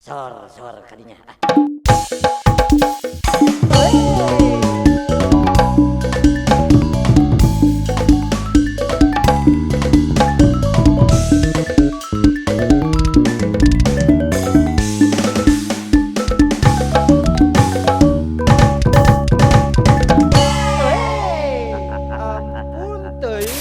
Sor sor kadinya. Ampun teuing.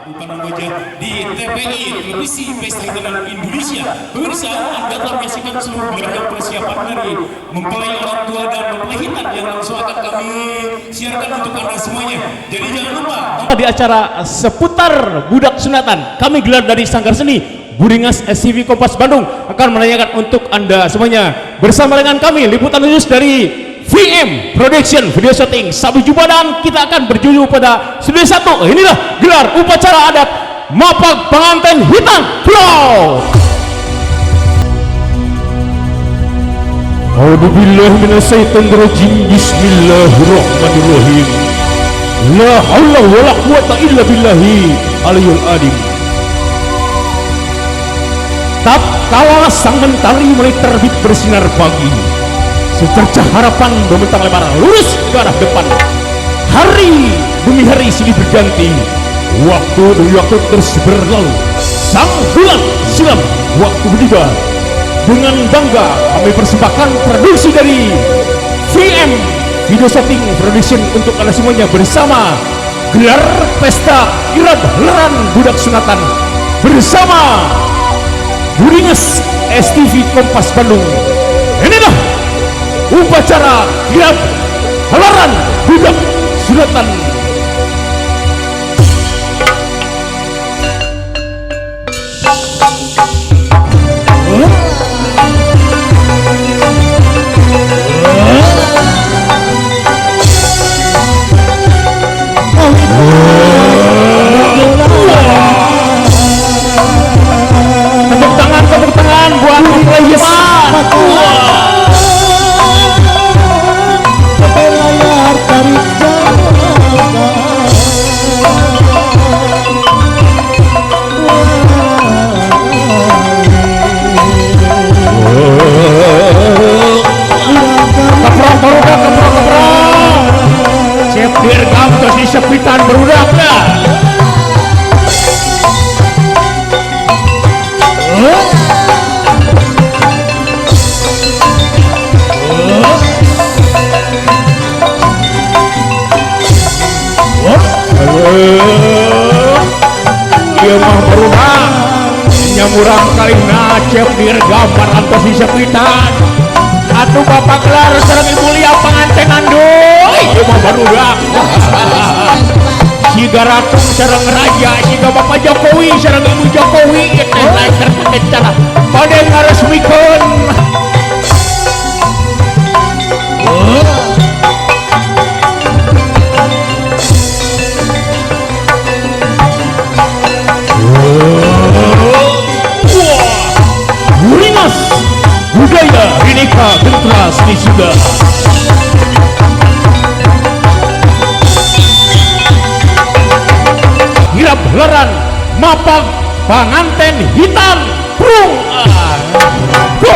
Bukan wajah di TPI Televisi Pesta Hiburan Indonesia. Pemirsa, Anda telah menyaksikan seluruh beragam persiapan dari mempelai orang tua dan mempelai hitan yang langsung akan kami siarkan untuk Anda semuanya. Jadi jangan lupa di acara seputar budak sunatan kami gelar dari Sanggar Seni Buringas SCV Kompas Bandung akan menanyakan untuk Anda semuanya bersama dengan kami liputan khusus dari VM Production Video Shooting. Sampai jumpa dan kita akan berjumpa pada studio 1. Inilah gelar upacara adat Mapag Pengantin Hitam Flow. A'udzubillahi minasyaitonirrajim. Bismillahirrahmanirrahim. La haula wala quwata illa billahi aliyul adim. Tatkala sang mentari mulai terbit bersinar pagi, secercah harapan membentang lebar lurus ke arah depan. Hari demi hari silih berganti, waktu demi waktu terus berlalu. Sang bulan silam, waktu bertiba. Dengan bangga kami persembahkan produksi dari VM Video Shooting Production untuk Anda semuanya bersama gelar pesta Kirab Helaran Budak Sunatan bersama Buringes STV Kompas Bandung. Inilah upacara Kirab Helaran Budak Sunatan. Tepuk tangan buat mempelai hitam. Wah. Layar tarik jalan. Keprok barudak, keprok keprok. Cep dirgam terus disepitan barudak dah. Ieu mah barudak nyamurang kalihna cep dirgam parantos disepitan. Atuh bapak gelar sareng ibu Lia pangantenan deui ieu mah barudak. Siga ratu sareng raja, siga bapak Jokowi sareng ibu Jokowi ieu teh lain terpencana bade ngaresmikeun. Buringas budaya Bhinneka Gentra Seni Sunda. Kirab Helaran Mapag Panganten Hitam Prung. Go.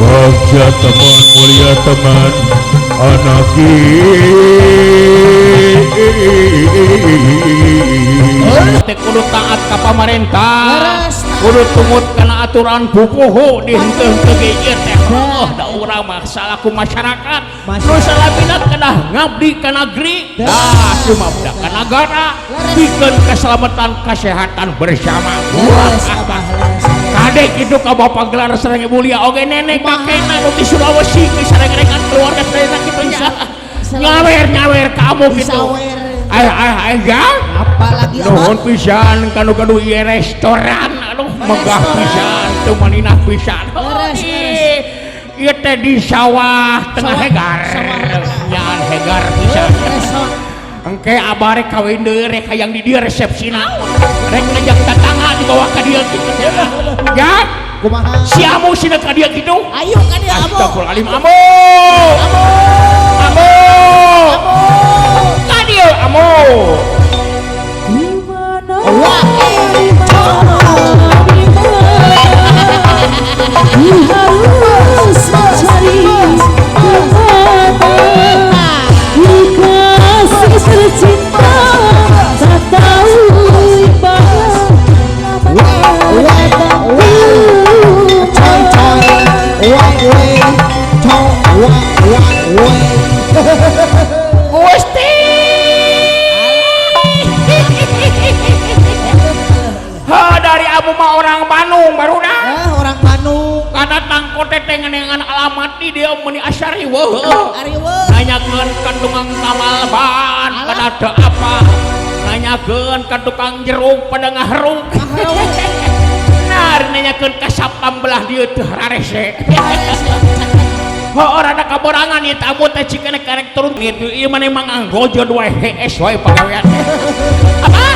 Bagja teman, mulia teman, anak teh kudu taat ka pamarentah, kudu tumut kana aturan pupuhu di henteu-henteu ge ieu teh. Oh, da urang mah salaku masyarakat. Nu salabina kedah ngabdi ka negeri, dah sumabda ka nagara, pikeun keselamatan kesehatan bersama. Kadek itu ka bapak gelar sareng ibu Lia oge nenek kakekna nu di Sulawesi ge sareng-sarengan keluarga sadayana kitu nya. Nyawer-nyawer kamu gitu. Ay ay ay gang. Apalagi nuhun pisan kanu gaduh ieu restoran. Aduh megah pisan teu maninah pisan. Ieu teh di sawah tengah hegar. Nyaan hegar pisan. Engke abah rek kawin deui rek hayang di dieu resepsina. Rek ngajak tetangga dibawa ka dieu kitu. Ya. Kumaha? Si Amu sina ka dieu kitu. Ayo ka dieu Amu. Astagfirullahaladzim Amu. Amu. Amu. Ka dieu Amu. Di mana? Harus mencari kemana dikasih tercinta tak tahu Gusti. Ha dari Amu mah orang Bandung barudak. Orang Bandung. Karena tangko teh ngeunaan alamat di dieu meuni asa riweuh. Nanyakeun ka tukang tamal ban pada teu apa. Nanyakeun ka tukang jeruk pada ngaheruk. Nah, nanyakeun ka satpam belah dieu teu hararese. Heuh rada kaborangan ieu tamu teh cikeun karek turun kitu ieu mah emang anggojeun wae hees wae pagawean. Apa?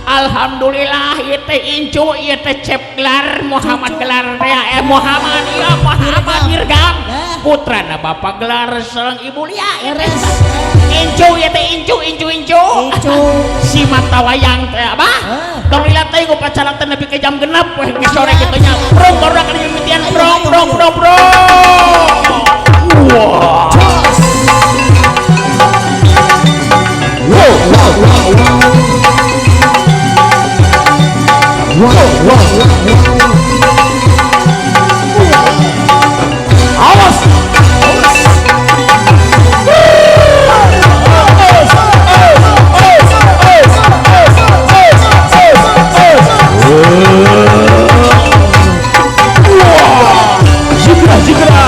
Alhamdulillah ieu teh incu ieu teh cep gelar Muhammad gelar teh Muhammad ieu Muhammad Dirgam putrana bapak gelar sareng ibu Lia incu ieu teh incu incu incu si mata wayang teh abah tong lila teh upacara teh nepi ka jam 6 we geus sore kitu nya prong baru akan mimitian prong prong prong prong. Wah. Wow wow wow wow wow wow. Awas. Wah. Zikra zikra.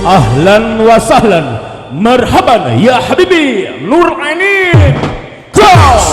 Ahlan wa sahlan marhaban ya habibi Nur Aini. Go. Go.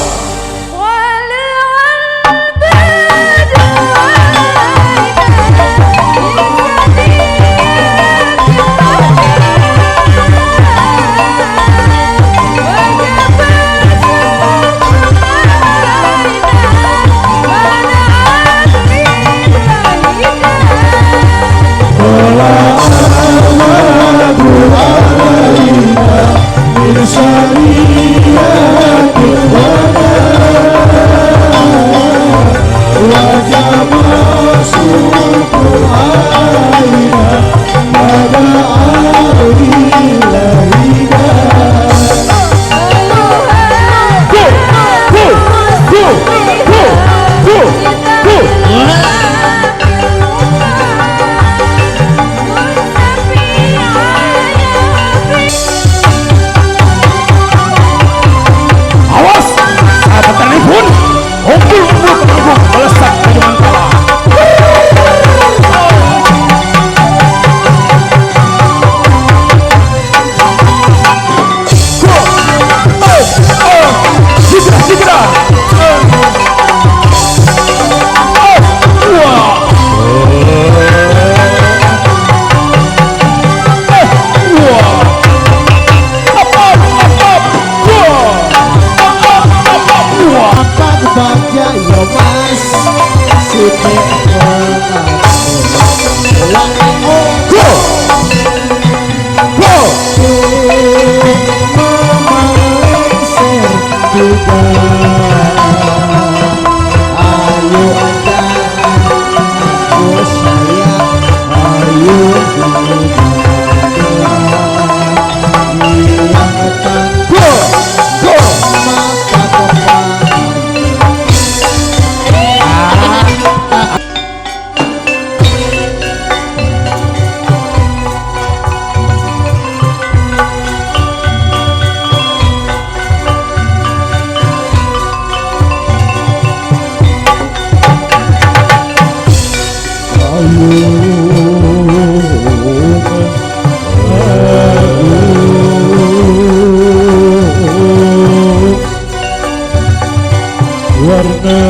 Warna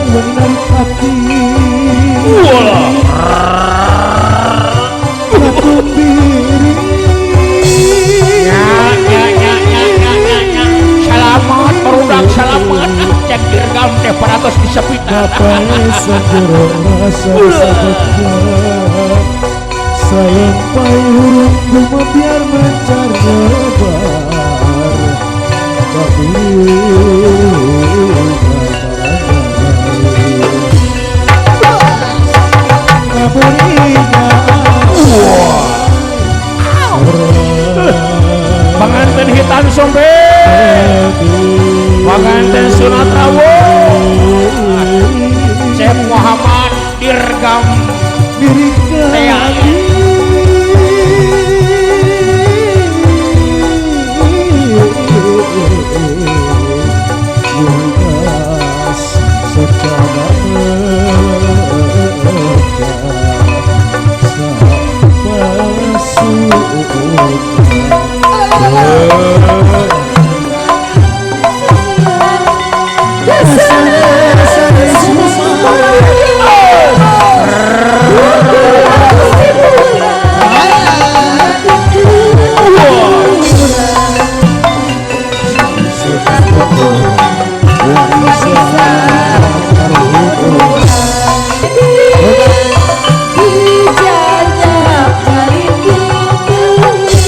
menempati Ya ya ya ya ya ya ya. Salamat barudak salamat cek dirgam teh paratos di sepitan. Sajero rasa sabetnya sampai hurung gumabiar mencar nyebar Panganten hitan sombe, panganten sunat rawo, Cep Muhammad Dirgam Tea.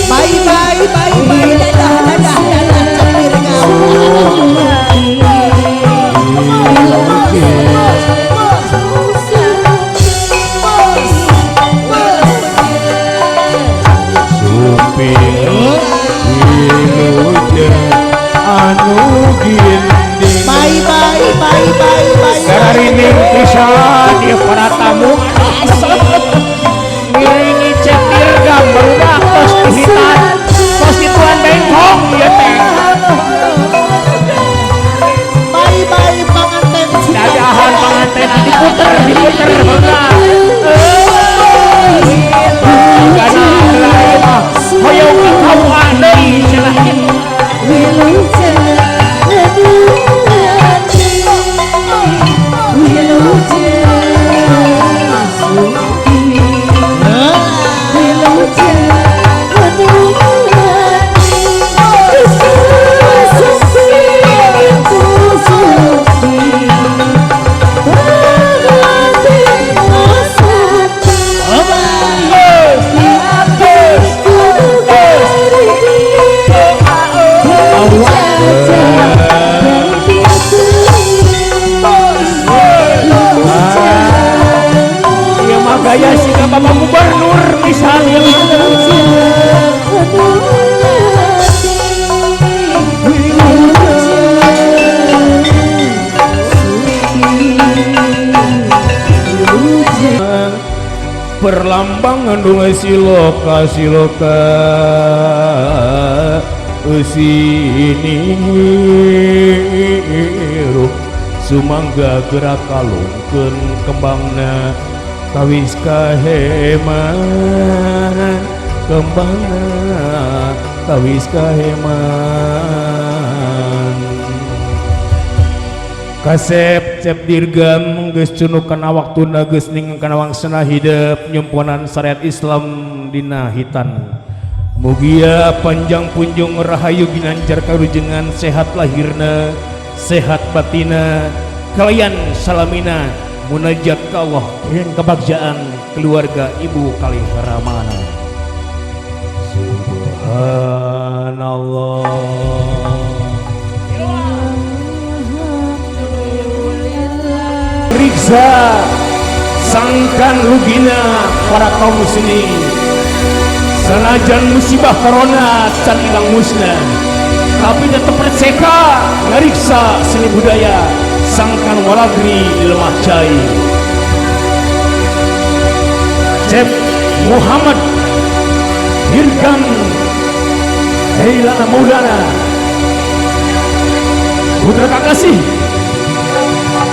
Bye bye bye bye dadah dadah dadah cek dirgam. Supir wilujeng anu ginding Bye bye bye bye bye. Gararining pisan ieu para tamu ngiringi cek dirgam barudak tos dihitan tos dituan bengkong ieu teh. Bye bye panganten. Dadahan panganten diputer diputer barudak. Gana lah ieu mah hoyong ka KUA deui cenah. Ieu mah gaya siga Bapak Gubernur misalnya. Perlambang ngandung siloka siloka sini sumangga gerak kalungkeun kembangna kawis kaheman kembangna kawis kaheman kasep cep dirgam geus cunuk kana waktuna geus ning kana wangsana hidep nyumponan syariat Islam dina hitan. Mugia panjang punjung rahayu ginanjar karujengan sehat lahirna sehat batina kalian salamina munajat ka Allah dengan kebagjaan keluarga ibu kalih ramana. Subhanallah. Riksa sangkan rugina para kaum muslimin sanajan musibah corona can ilang musnah tapi tetap perseka ngariksa seni budaya sangkan walagri di lemah cai. Cep Muhammad Dirgam Heilana Maulana putra kakasih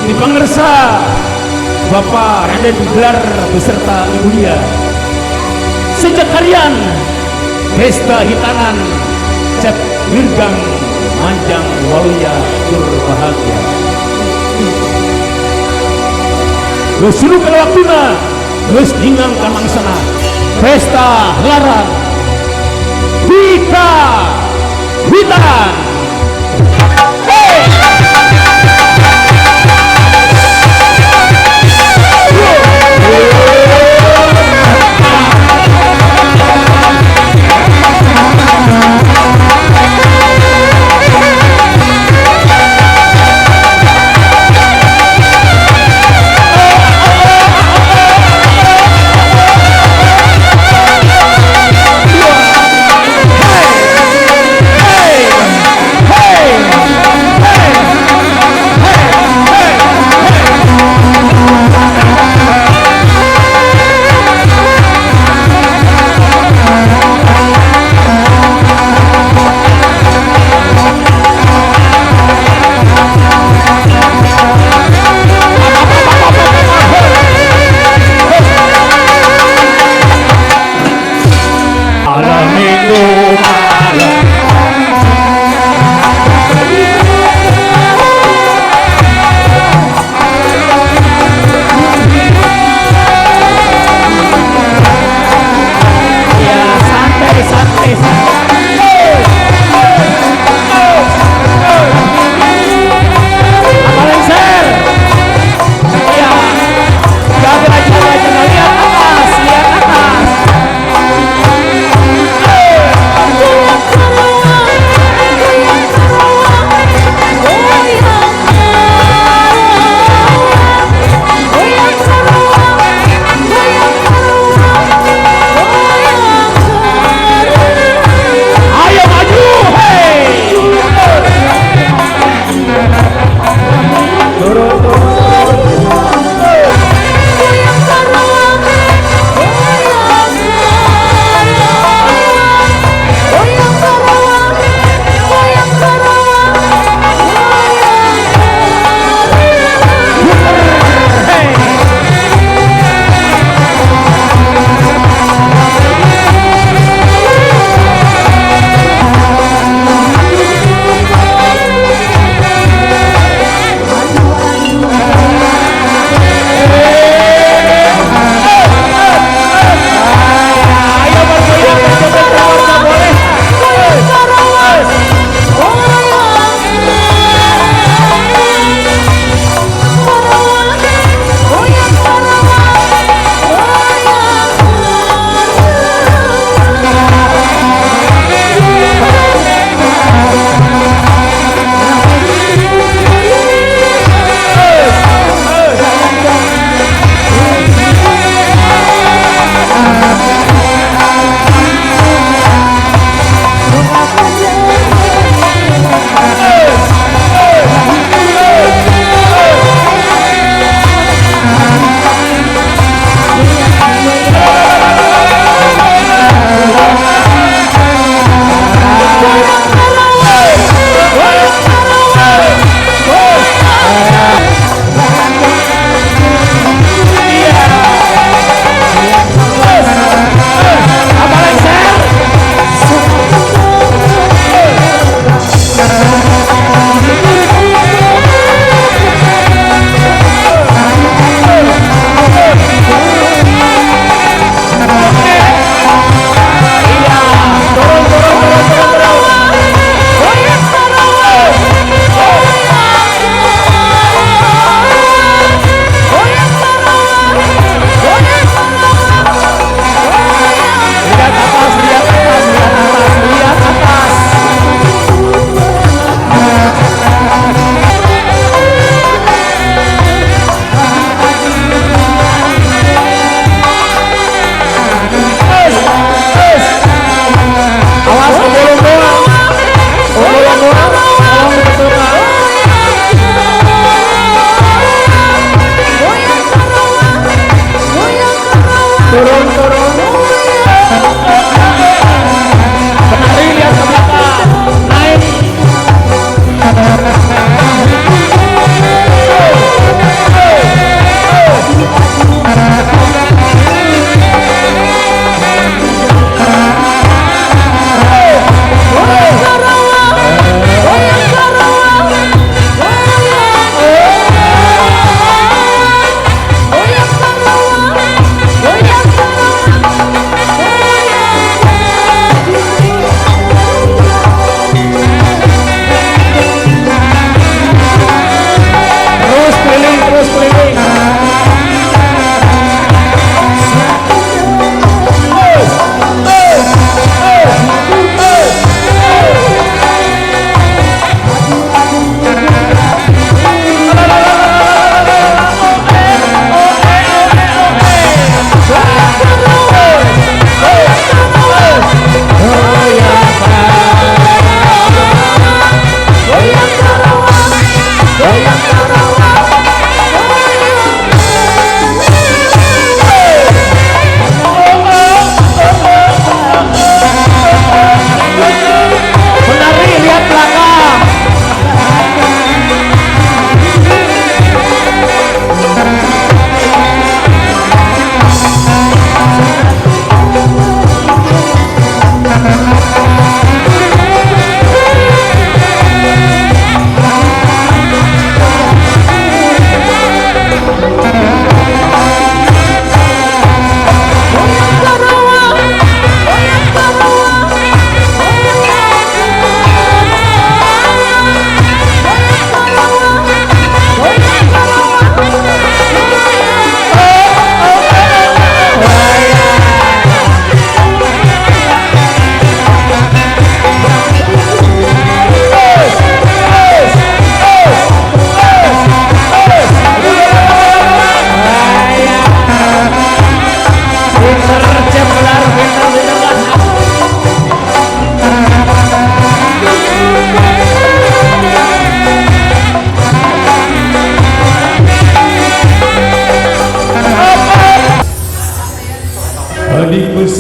di pangersa Bapak Raden Gelar beserta Ibu Lia. Sejak harian pesta hitanan Cep Dirgam manjang waluya tur bahagia. Geus seru kana waktuna, geus ninggang ka mangsana. Pesta larang Hita Hitan. Hey!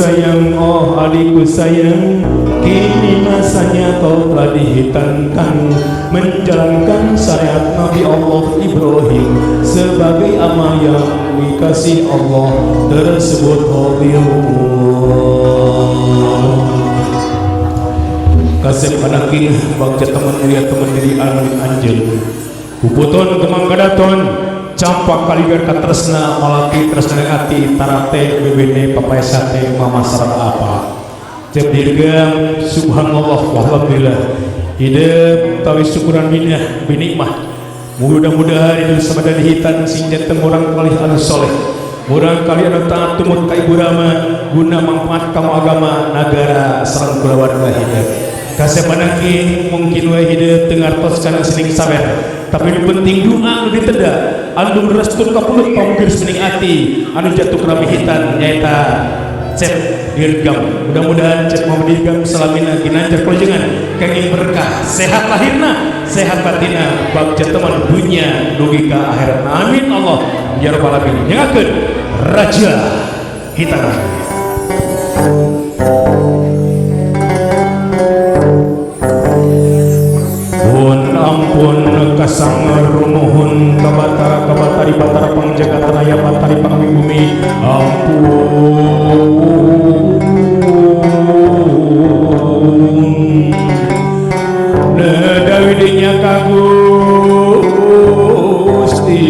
sayang, oh adikku sayang, kini masanya kau telah dihitankan menjalankan syariat Nabi Allah Ibrahim sebagai amal yang dikasih Allah tersebut. Khalilullah kasep anakin bagja teman mulia teman diri anu anjeun puputon kemang kadaton campak kaligar katresna malati tresna ati tarate bebene papaya sate mama sareng apa cep dirgam subhanallah walhamdulillah hidup tawi syukuran minah binikmah. Mudah-mudahan hidup sama dan hitan sing janten urang kalih anu soleh, urang kali anu taat tumut ka ibu rama guna manfaat kamu agama nagara sareng kulawarga hidup. Kasep anakin mungkin wae hidup teu ngartos kana sining sawer, tapi nu penting doa nu diteda anu restu ka pulut pamukir sining ati anu jatuh rami hitan nyaeta Cep Dirgam. Mudah-mudahan Cep Muhammad Dirgam salamina ginanjar kulajengan kenging berkah sehat lahirna sehat batina bagja teman dunya dugi ka akhirat. Amin Allah ya rabbal alamin. Nyangakeun Raja Hitanan. Pun ampun kasang rumuhun kabatara kabatari batara pangjagat raya batari pangmi bumi ampun nedawi dinya ka Gusti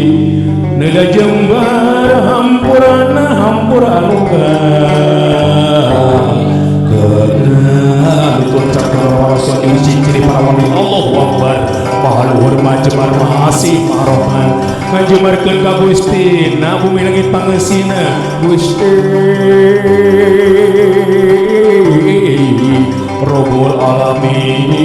neda jembar hampurana hampura anu kena dituncak rasul ciri para wali. Allahu Akbar maha luhur maha jemar maha asih maha rohman ngajemarkeun ka Gusti na bumi langit pangeusina Gusti Rabbul Alamin.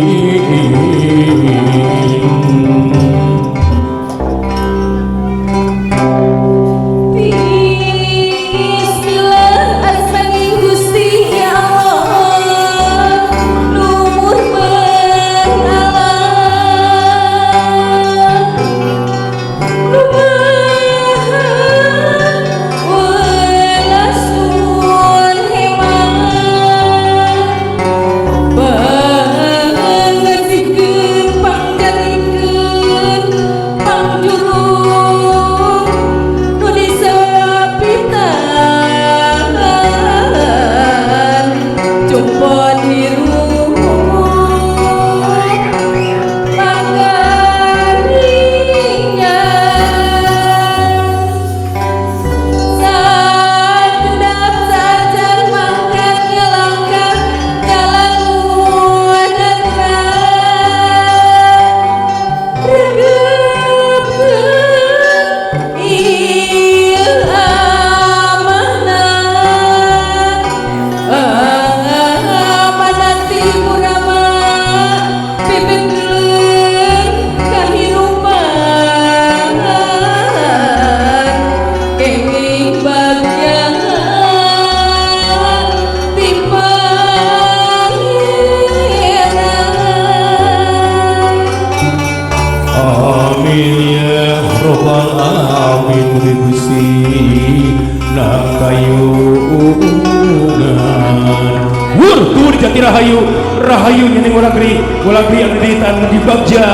Rahayu rahayu nyening walagri walagri anu ditan di Bagja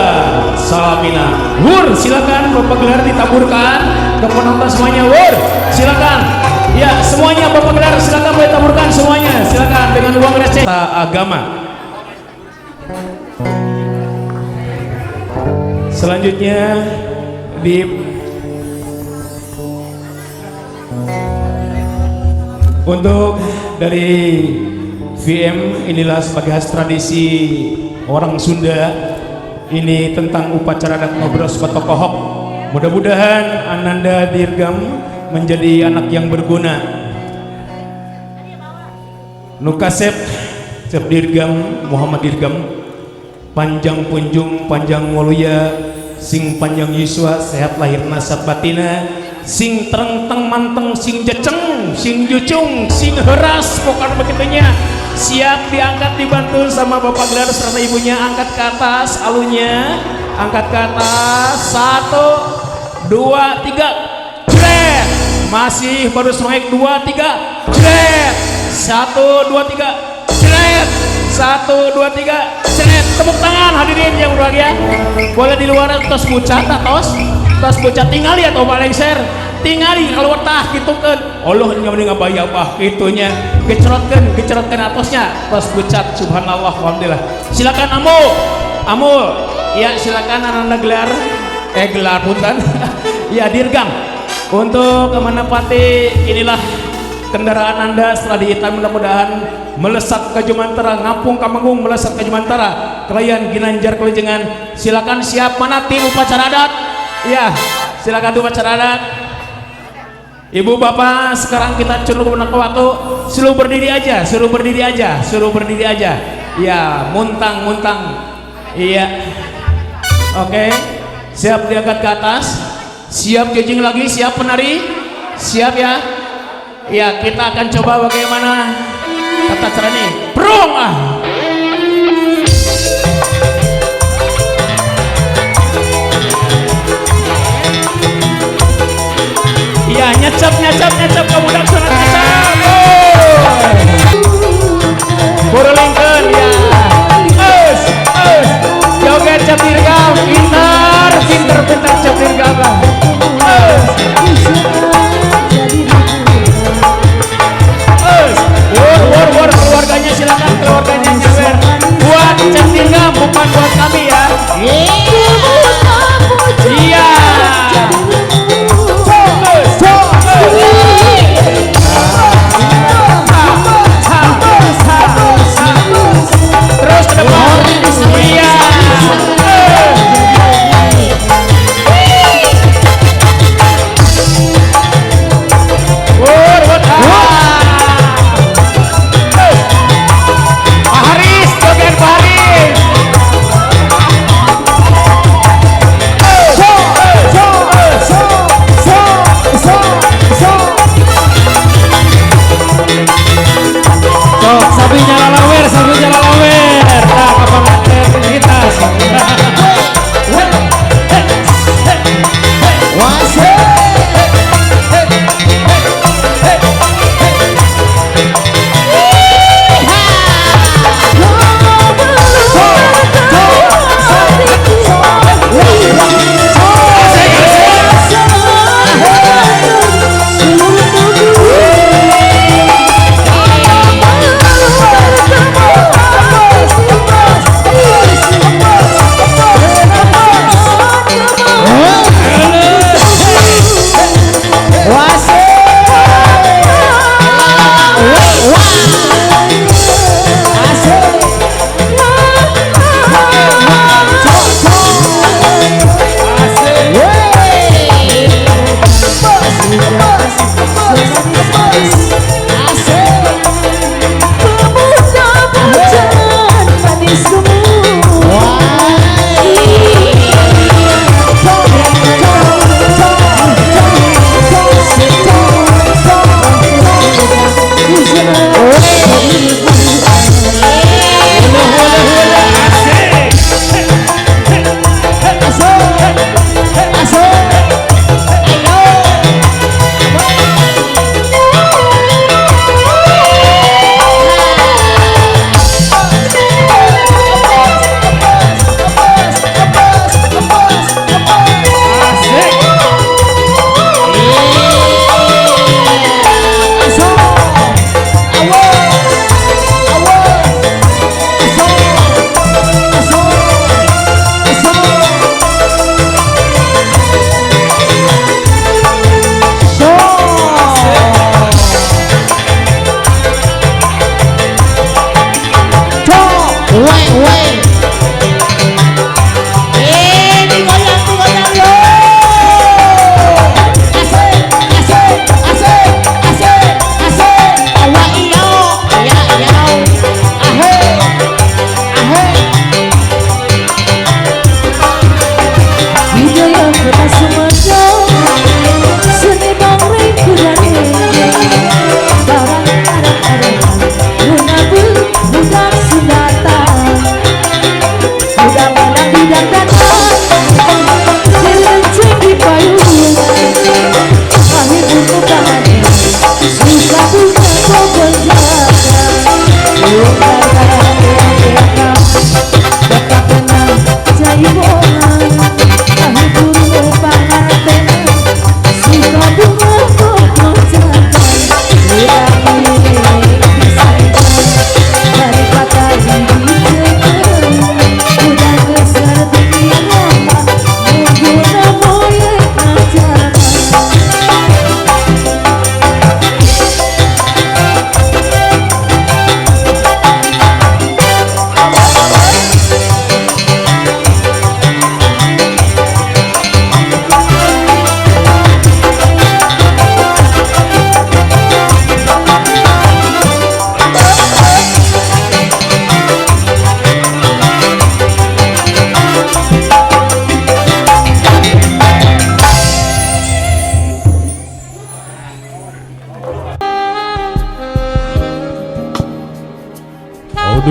Salamina. Wur silakan Bapak gelar ditaburkan ke penonton semuanya. Wur silakan ya semuanya Bapak gelar silakan boleh taburkan semuanya silakan dengan uang receh agama. Selanjutnya di untuk dari VM inilah sebagai khas tradisi orang Sunda ini tentang upacara adat ngobrol batokohok. Mudah-mudahan Ananda Dirgam menjadi anak yang berguna. Nukasep Cep Dirgam Muhammad Dirgam panjang punjung panjang waluya sing panjang yuswa sehat lahir nasab batina sing tereng-teng manteng sing jeceng sing jucung sing heras pokoknya begitunya. Siap diangkat dibantu sama Bapak gelar serta ibunya. Angkat ke atas alunya, angkat ke atas 1 2 3 jret. Masih baru naik 2 3 jret. 1, 2, 3, ceret. 1, 2, 3, ceret. Tepuk tangan hadirin yang berbahagia. Boleh di luar tos pucat tos, tos pucat tingali atau balengser. Tingali keluar tah gitukeun. Allah nya mending ngabaya bah kitunya. Gecerotkeun, gecerotkeun atosnya. Tos pucat subhanallah alhamdulillah. Silakan Amu. Amu. Ya silakan ananda gelar gelar punten. Ya dirgam. Untuk menempati inilah kendaraan Anda setelah dihitam mudah-mudahan melesat ke Jumantara, ngampung kamanggung melesat ke Jumantara, kalian Ginanjar Kelejengan. Silakan siap mana tim upacara adat? Ya, silakan tim upacara adat. Ibu bapak, sekarang kita cenderung menekan waktu. Suruh berdiri aja, suruh berdiri aja, suruh berdiri aja. Ya, muntang muntang. Iya. Oke, siap diangkat ke atas. Siap judging lagi, siap penari, siap ya. Ya, kita akan coba bagaimana tata cara ini. Brung ah. Ya, nyecap nyecap nyecap kamu dak sunat nyecap. Oh. Burulingkeun ya. Es, es. Joget cap dirgam, pintar, pintar pintar cap dirgam lah. Es. Es. Wur wur wur keluarganya silakan keluarganya nyawer. Buat cap dirgam bukan buat kami ya. Iya.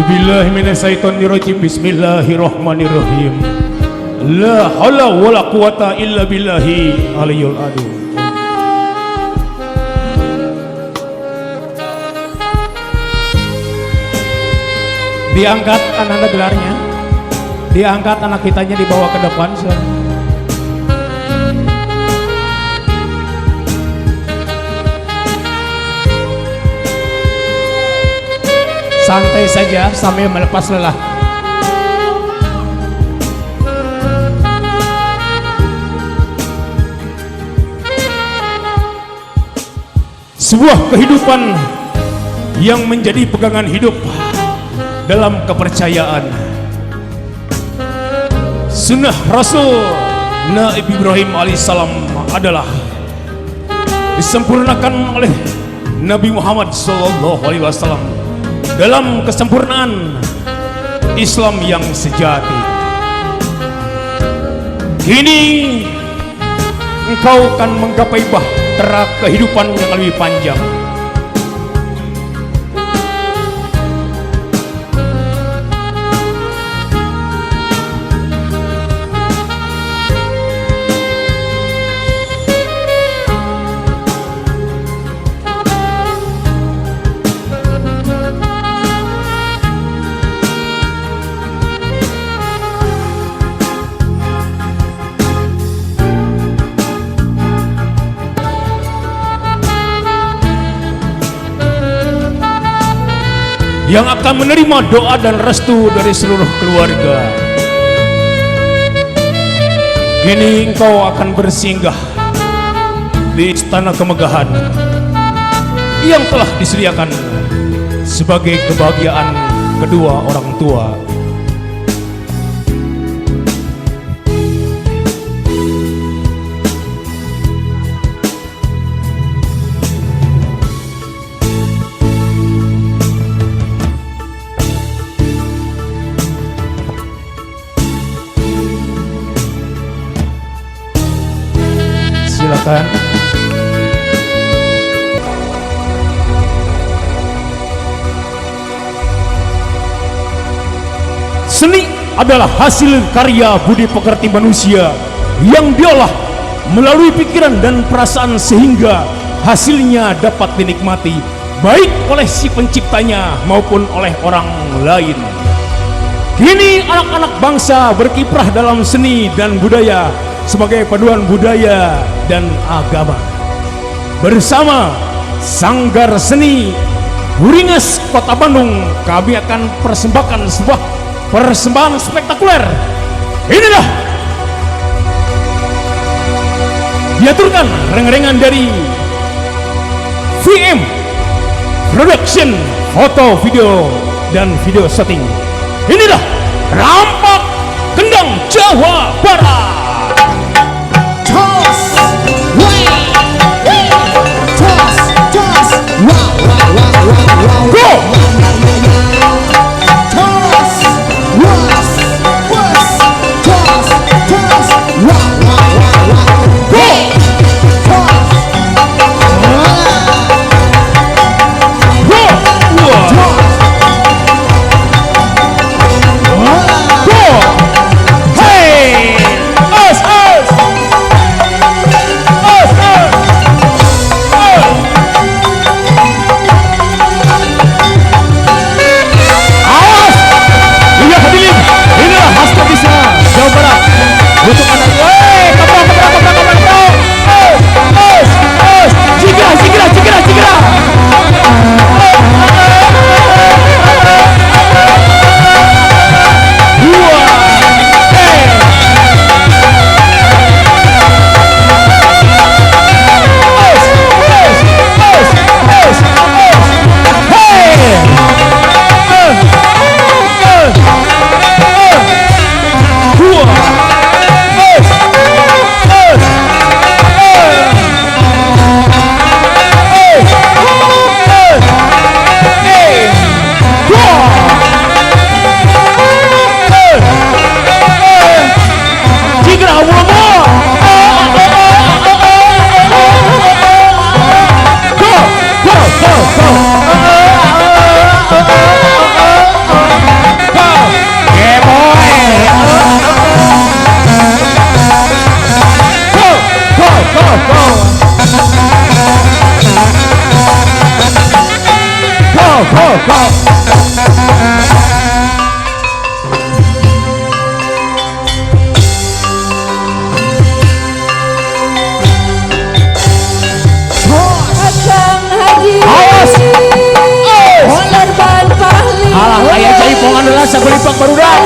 A'udzubillahi minasyaitonirrajim. Bismillahirrahmanirrahim. La haula wala quwata illa billahi aliyul adzim. Diangkat ananda gelarnya, diangkat anak kitanya dibawa ke depan. Silakan. Santai saja sambil melepas lelah. Sebuah kehidupan yang menjadi pegangan hidup dalam kepercayaan Sunnah Rasul Nabi Ibrahim alaihissalam adalah disempurnakan oleh Nabi Muhammad sallallahu alaihi wasallam dalam kesempurnaan Islam yang sejati. Kini engkau akan menggapai bahtera kehidupan yang lebih panjang. Yang akan menerima doa dan restu dari seluruh keluarga. Kini engkau akan bersinggah di istana kemegahan yang telah disediakan sebagai kebahagiaan kedua orang tua. Silakan. Seni adalah hasil karya budi pekerti manusia yang diolah melalui pikiran dan perasaan sehingga hasilnya dapat dinikmati baik oleh si penciptanya maupun oleh orang lain. Kini anak-anak bangsa berkiprah dalam seni dan budaya sebagai paduan budaya dan agama. Bersama Sanggar Seni Buringas Kota Bandung, kami akan persembahkan sebuah persembahan spektakuler. Inilah diaturkan reng-rengan dari VM Production, foto, video, dan video setting. Inilah Rampak Kendang Jawa Barat. Go! Go! Go! Go! Hey! Go go. Akang Haji. Awas. Korban pahli. Alah aya jaipongan heula sagelipak barudak.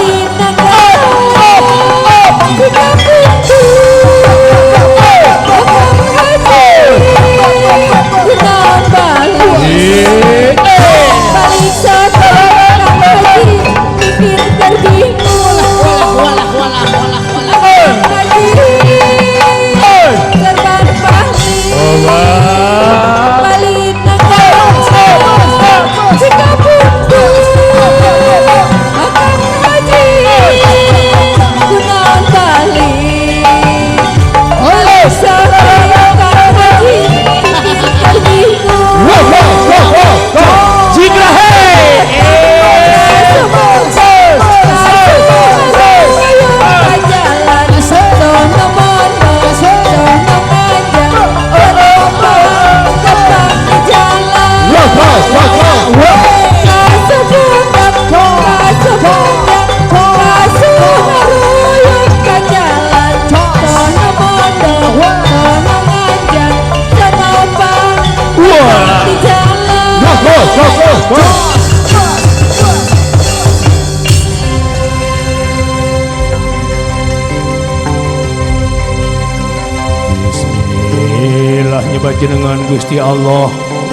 Bismillah nyebat jenengan Gusti Allah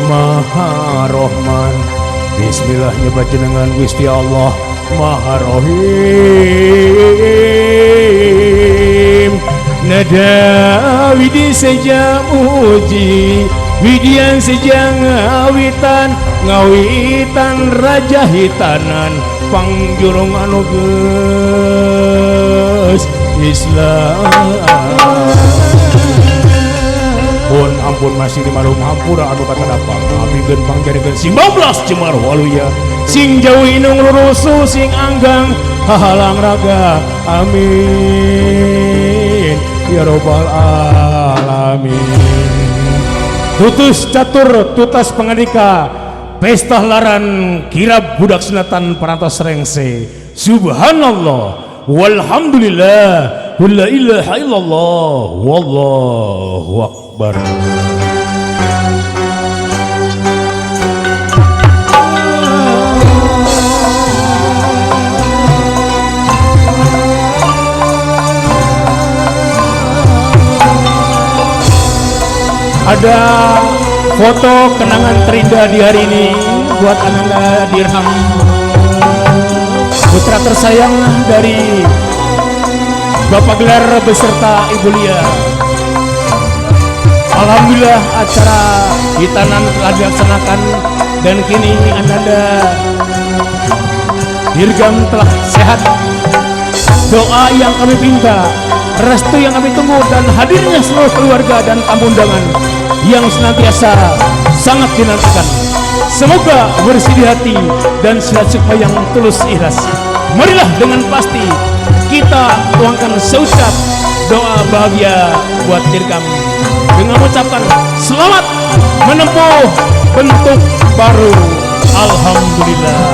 Maha Rahman. Bismillah nyebat jenengan Gusti Allah Maha Rahim. Nada widi seja muji, widian seja ngawitan, ngawitan raja hitanan, pangjurung anu geus Islam. Pun ampun masih di malum hampura anu katadapang abikeun pangjarikeun sing bablas jemar waluya sing jauh inung lurusu sing anggang hahalang raga amin ya robbal alamin. Tutus catur tutas pangadika pesta laran kirab budak sunatan parantos rengse. Subhanallah walhamdulillah la ilaha illallah wallahu akbar. Ada foto kenangan terindah di hari ini buat Ananda Dirham, putra tersayang dari Bapak Gelar beserta Ibu Lia. Alhamdulillah acara hitanan telah dilaksanakan dan kini Ananda Dirgam telah sehat. Doa yang kami minta, restu yang kami tunggu, dan hadirnya seluruh keluarga dan tamu undangan yang senantiasa sangat dinantikan. Semoga bersih di hati dan sehat sukma yang tulus ikhlas. Marilah dengan pasti kita tuangkan seucap doa bahagia buat Dirgam dengan mengucapkan selamat menempuh bentuk baru. Alhamdulillah.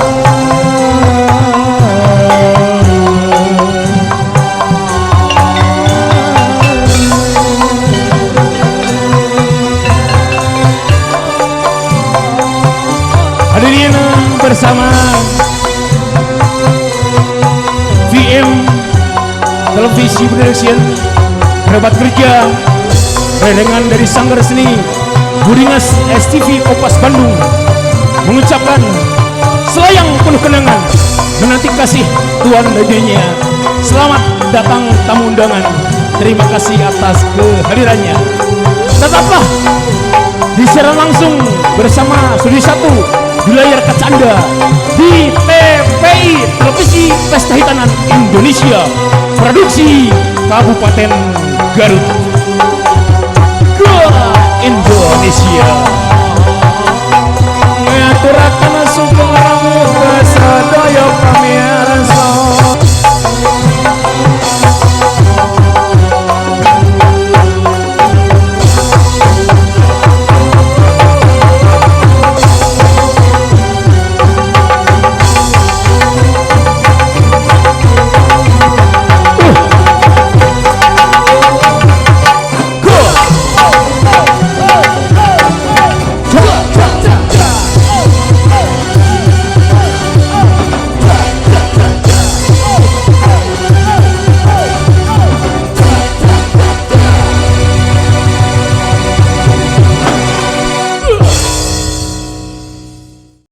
Hadirin bersama VM Televisi Production, kerabat kerja relengan dari Sanggar Seni Buringas STV Opas Bandung mengucapkan selayang penuh kenangan menanti kasih Tuhan rajanya. Selamat datang tamu undangan, terima kasih atas kehadirannya. Tetaplah di siaran langsung bersama Studio 1 di layar kaca Anda di TPI Televisi Pesta Hitanan Indonesia, produksi Kabupaten Garut.